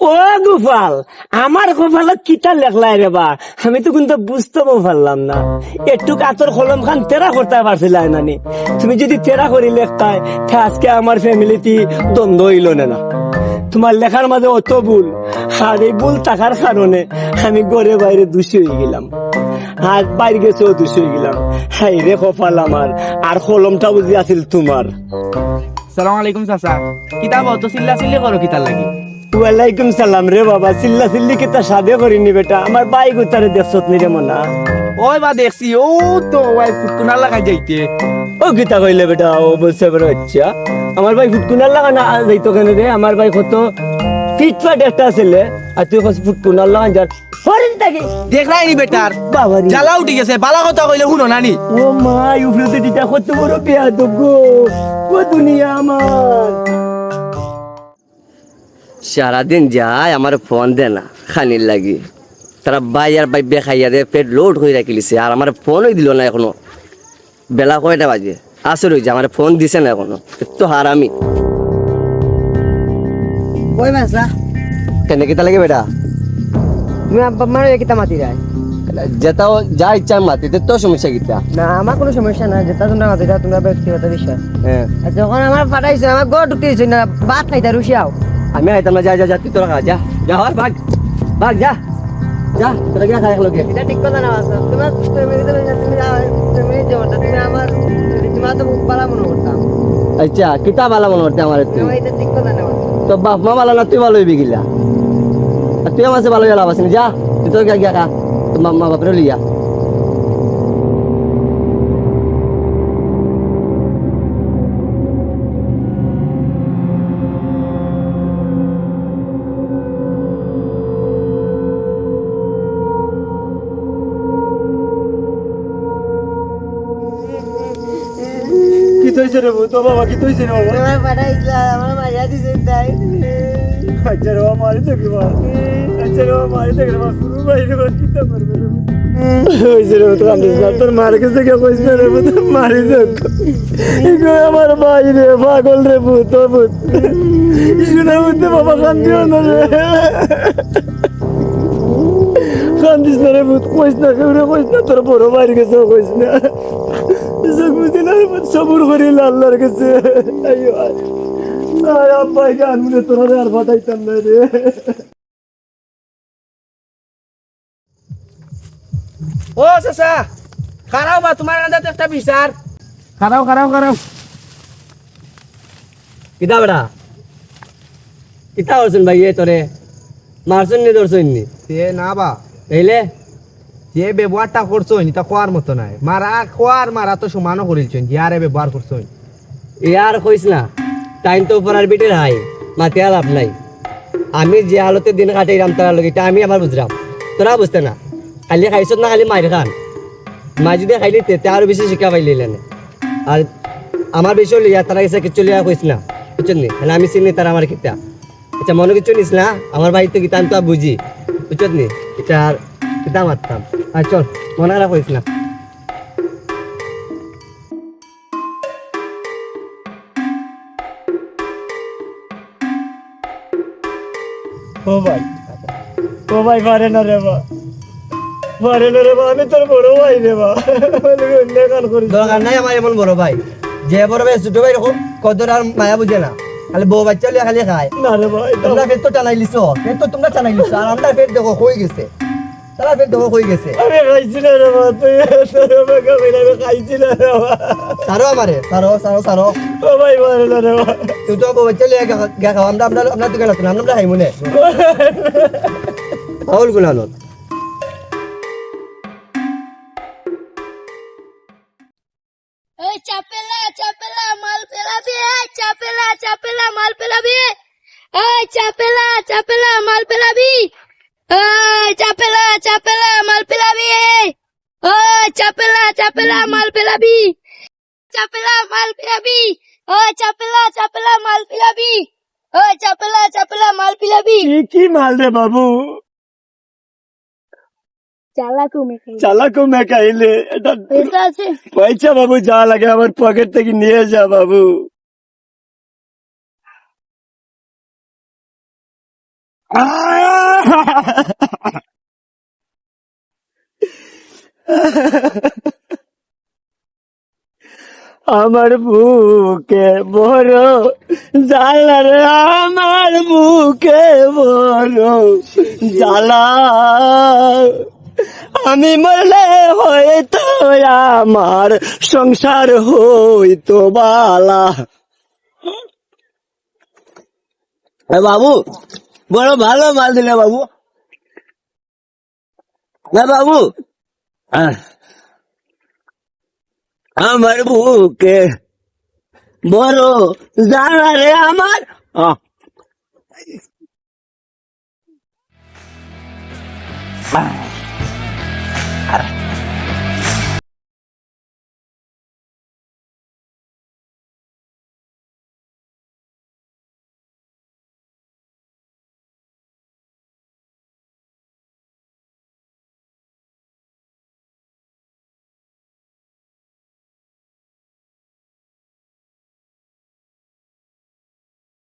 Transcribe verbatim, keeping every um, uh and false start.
ও গোপাল, আমার কপালো কিতা লেখলায় রে বা? আমি তো কুন্তা বুঝতামও পারলাম না। একটু কাতর কলম খান তেরা করতায় পারছিলায় না নি? তুমি যুদি তেরা করি লেখতায়, তে আজকে আমার family-ত দ্বন্দ্ব অইলো না, না। তুমার লেখার মাঝে অত ভুল, আর এই ভুল থাকার কারণে আমি ঘরে বাইরে দুষী অইগেলাম, আর বাইর গেছেও দুষী অইগেলাম। হায় রে কপাল আমার, আর কলমটা বুঝি আছিল তুমার। সালাম আলাইকুম চাচা, কিতা বা অত চিল্লাচিল্লি করো কিতার লাগি? ওয়ালাইকুম সালাম রে বাবা, চিল্লাচিল্লি কিতা সাধে করিনি বেটা, আমার ভাইগুতারে দেখছত নি রে মনা? ওই বা দেখছি, অউ তো ওই ফুটকুনার লাখান যাইতে। ও কিতা কইলে বেটা, ও বুঝছে বেটা, আচ্ছা। আমার ভাই ফুটকুনার লাখান যাইতো কেনে রে? আমার ভাই কত ফিটফাট একটা ছেলে, আর তুই কস ফুটকুনার লাখান যার। হরিণ থাকি। দেখরায়নি বেটার। বাবা রে। জ্বালা উঠি গেছে, বালা কথা কইলে হুনো না নি। ও মা, উপরে তো দিতা কত বড় বেয়াদব গো। ও দুনিয়া আমার। সারাদিন যায় আমারে ফোন দেয় না, খানির লাগি। তারা ভাই আর ভাই বেখাইয়া দে, পেট লোড করি রাখিলিছে, আর আমারে ফোনও দিলো না এখনো। বেলা কয়টা বাজে? আসর অইছে, আমারে ফোন দিছে না এখনো। এত হারামি। ওই মাসা। কেনে কিতা লাগে বেটা? তুমি আব্বা মারো কিতা মাতিরায়? যেতাও যা ইচ্ছা মাতি, তে তোর সমস্যা কিতা? না, আমার কুনু সমস্যা নাই, যেতা তুমরা মাতিরায়, তুমরার ব্যক্তিগত বিষয়। হ্যাঁ। আর যখন আমারে পাঠাইছো, আমার ঘর ঢুকতে দিছো না, ভাত খাইতা রুশিয়াও। আমি খাইতাম না, যা, যা, যা, তুই তোরা খা, যা, যা, হর, ভাগ, ভাগ, যা, যা, তোরা গিয়া খা এক লগে। ইটা ঠিক কথা না, মাসা। তুমরা, তুমি, তুমি, তুমি, তুমি, তুমি আমার, তোমার তো মুখ বালা মনো করতাম। আচ্ছা, কিতা বালা মনো করতে আমারে তুই? না, ইটা ঠিক কথা না, মাসা। তোর বাপ মা বালা না, তুই বালা অইবি গিলা। আর তুই আমার বালা অইয়া লাভ আছে নি, যা, তুই তো গিয়া, গিয়া খা, তোর মা, মা বাপরে লইয়া। কিতা অইছে রে পুত? ও বাবা, কিতা অইছে রে বাবা? আমার পাঠাইছিলা, আমার মারিয়া দিছে তাই। আচ্ছা রে বাবা, মারি তো কি বাবা? আচ্ছা রে বাবা, মারি তো কি রে বাবা? শুরু ভাই রে বাবা, কিতা করবে রে বাবা? অইছে রে বাবা, তোর কান্দিস না, তোর মার গেছে গিয়া কইস না রে বাবা, তোর মারি দেখ। ইগো আমার ভাই রে, পাগল রে পুত, ও পুত। শুনে পুত বাবা, কান্দিও না রে। কান্দিস না রে পুত, কইস না, কেউরে কইস না, তোর বড় ভাইর গেছে কইস না। চোখ বুঝি না রে পুত, সবুর করি আল্লাহর গেছে। আইও, আয়। আয় আব্বাই, গান মনে তোরা আর পাঠাইতাম না রে। ও চাচা, খাড়াও বা, তোমার আন্দাজ একটা বিচার। খাড়াও, খাড়াও, খাড়াও। কিতা বেটা? কিতা করছইন ভাই এ তোরে? মারছইন নি, ধরছইন নি? এ না বা। এইলে? যে ব্যবহারটা করছইন, ইটা কওয়ার মতো নায়। মারা, কওয়ার মারা তো সমানও করিলছইন, যে আরে ব্যবহার করছইন। ইয়ার কইস না, তাইন তো উপরার বিটির হাই, মাতিয়া লাভ নাই। আমি যে হালতে দিন কাটাইরাম তারার লগে, ইটা আমি আমার বুঝরাম, তোরা বুঝতে না। খালি খাইছত না, খালি মাইর খান। মাই যদি খাইলি তে, তে আরো বেশি শিক্ষা পাইলি ইলানে। আর আমার বিষয় লইয়া তারা গেছে কিচ্ছু লইয়া কইস না, বুঝছস নি? মানে আমি চিনি তারা আমার কিতা। আচ্ছা, মনো কিচ্ছু নিস না, আমার ভাই তো কিতা আমি তো আর বুঝি, বুঝছস নি? ইটা আর কিতা মারতাম। আর চল, মনো খারাপ করিস না। ও ভাই, ও ভাই, পারে না রে বা, পারে না রে বা, আমি তোর বড় ভাই রে বা। অন্যায় কাম করিস না। দরকার নাই আমার এমন বড় ভাই, যে বড় ভাই ছোট ভাই এরকম কদর আর মায়া বুঝে না, খালি বউ বাচ্চা লিয়া খালি খায়। না রে বা, ইটা তোমরা পেট তো টানাইলিছো, পেট তো তোমরা টানাইলিছো, আর আমরা পেট দেখো কই গেছে। তারা ফের দেখো কই গেছে। আমি খাইছি না রে বা, তুই তোর বাবা কইলে আমি খাইছি না রে বা। ছাড়ো আমারে, ছাড়ো, ছাড়ো, ছাড়ো। ও ভাই, মারে না রে বা। তুই তো বউ বাচ্চা লিয়া গা, গা খাও, আমরা, আমরা, আমরা দোকান আছে না, আমরা, আমরা খাইমু নে। ফাউল গুলানো। এই চাপেলা, চাপেলা, মাল পেলাবি, এই চাপেলা, চাপেলা, মাল পেলাবি, এই চাপেলা, চাপেলা, মাল পেলাবি, এই চাপেলা, চাপেলা, মাল পেলাবি, এই চাপেলা, চাপেলা, মাল পেলাবি, চাপেলা, মাল পেলাবি, এই চাপেলা, চাপেলা, মাল পেলাবি, এই চাপেলা, চাপেলা, মাল পেলাবি। কি, কি মাল রে বাবু? চালাকু মেকাইল। চালাকু মেকাইলে, এটা পয়সা আছে? পয়সা বাবু যা লাগে আমার পকেট থেকে নিয়ে যা বাবু। আমার বুকে বড় জ্বালা রে, আমার বুকে বড় জ্বালা। আমি মরলে হয়তো আমার সংসার হইতো বালা। এ বাবু, বড় ভালো মাল দিলে বাবু। না বাবু, আহ, আমার বুকে বড় জ্বালা রে আমার। আহ।